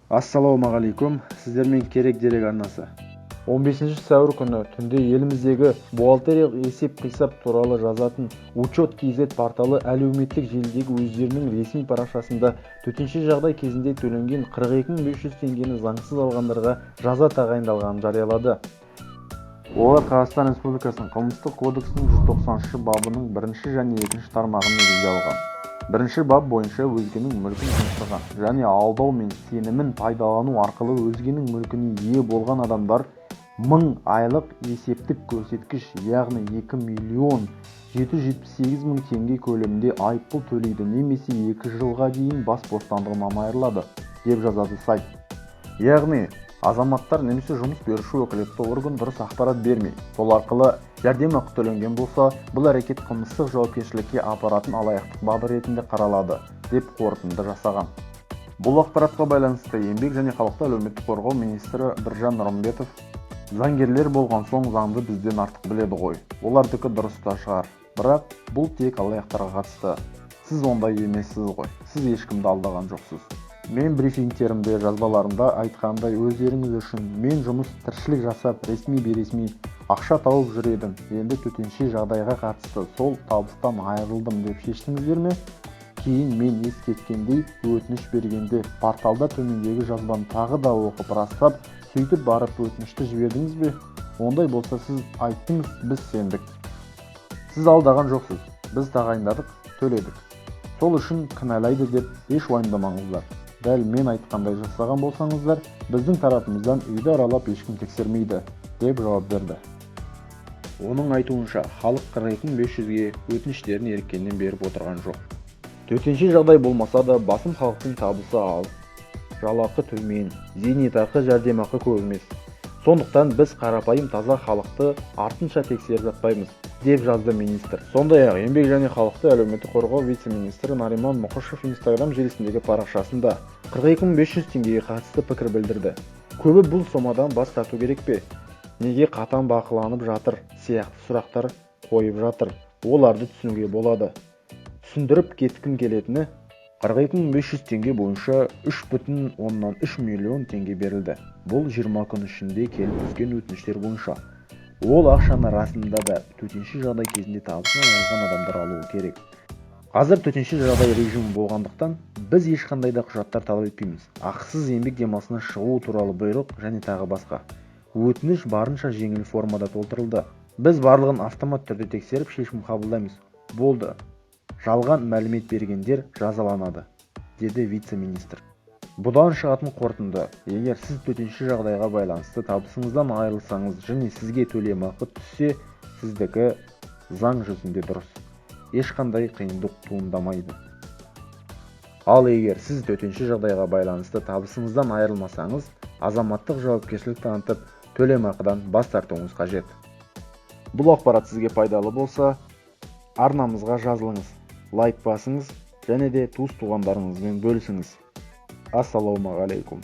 Ассалаумағалейкум, сіздермен Керек дерек арнасы. 15 сәуір күні түнде еліміздегі бухгалтериялық есеп-қисап туралы жазатын Учет kz порталы әлеуметтік желідегі өздерінің ресми парақшасында төтенше жағдай кезінде төленген 42 500 теңгені заңсыз алғандарға жаза тағайындалғанын жариялады. Олар Қазақстан Республикасының Қылмыстық кодексінің 190 бабының бірінші және екінші тармағын негізге алған. Бірінші бап бойынша өзгенің мүлкін жымқырған және алдау мен сенімін пайдалану арқылы өзгенің мүлкіне ие болған адамдар 1000 айлық есептік көрсеткіш, яғни 2 миллион 778 мың теңге көлемінде айыппұл төлейді немесе 2 жылға дейін бас бостандығынан айырылады, деп жазады сайт. Яғни азаматтар немесе жұмыс беруші өкілетті орган дұрыс ақпарат бермей, сол арқылы жәрдемақы төленген болса, бұл әрекет қылмыстық жауапкершілікке апаратын алаяқтық бабы ретінде қаралады деп қорытынды жасаған. Бұл ақпаратқа байланысты Еңбек және халықты әлеуметтік қорғау министрі Біржан Нұрымбетов: «Заңгерлер болған соң, заңды бізден артық біледі ғой, олардікі дұрыс та шығар. Бірақ бұл тек алаяқтарға қатысты. Сіз ондай емессіз ғой, сіз ешкімді алдаған жоқсыз. Мен брифингтерімде, жазбаларымда айтқандай, өздеріңіз үшін мен жұмыс, тіршілік жасап, ресми бейресми ақша тауып жүр едім. Енді төтенше жағдайға қатысты сол табыстан айырылдым деп шештіңіздер ме? Кейін мен ескерткендей, өтініш бергенде порталда төмендегі жазбаны тағы да оқып, растап, сөйтіп барып өтінішті жібердіңіз бе? Ондай болса, сіз айттыңыз, біз сендік. Сіз алдаған жоқсыз, біз тағайындадық, төледік. Сол үшін кінәлайды деп еш уайымдамаңыздар. Дәл мен айтқандай жасаған болсаңыздар, біздің тарапымыздан үйді аралап ешкім тексермейді», – деп жауап берді. Оның айтуынша, халық 42 500-ге өтініштерін еріккеннен беріп отырған жоқ. Төтенше жағдай болмаса да, басым халықтың табысы аз, жалақы төмен, зейнетақы, жәрдемақы көп емес. Сондықтан біз қарапайым таза халықты артынша тексеріп жатпаймыз, деп жазды министр. Сондай-ақ Еңбек және халықты әлеуметтік қорғау вице-министрі Нариман Мұқышев Инстаграм желісіндегі парақшасында 42 500 теңгеге қатысты пікір білдірді. Көбі бұл сомадан бас тарту керек пе, неге қатаң бақыланып жатыр сияқты сұрақтар қойып жатыр. Оларды түсінуге болады. Түсіндіріп кеткім келетіні: 42 500 теңге бойынша 3,3 миллион теңге берілді. Бұл 20 күн ішінде келіп түскен өтініштер бойынша. Ол ақшаны расында да төтенше жағдай кезінде табысынан айырылған адамдар алуы керек. Қазір төтенше жағдай режимі болғандықтан, біз ешқандай да құжаттар талап етпейміз: ақысыз еңбек демалысына шығу туралы бұйрық және тағы басқа. Өтініш барынша жеңіл формада толтырылды. Біз барлығын автомат түрде тексеріп, шешім қабылдаймыз, болды. Жалған мәлімет бергендер жазаланады, деді вице-министр. Бұдан шығатын қорытынды: егер сіз төтенше жағдайға байланысты табысыңыздан айырылсаңыз және сізге төлемақы түссе, сіздікі заң жүзінде дұрыс, ешқандай қиындық туындамайды. Ал егер сіз төтенше жағдайға байланысты табысыңыздан айырылмасаңыз, азаматтық жауапкершілік танытып, төлемақыдан бас тартуыңыз қажет. Бұл ақпарат сізге пайдалы болса, арнамызға жазылыңыз, лайк басыңыз және де туыс туғандарыңызбен бөлісіңіз. Ассалаумағалейкум.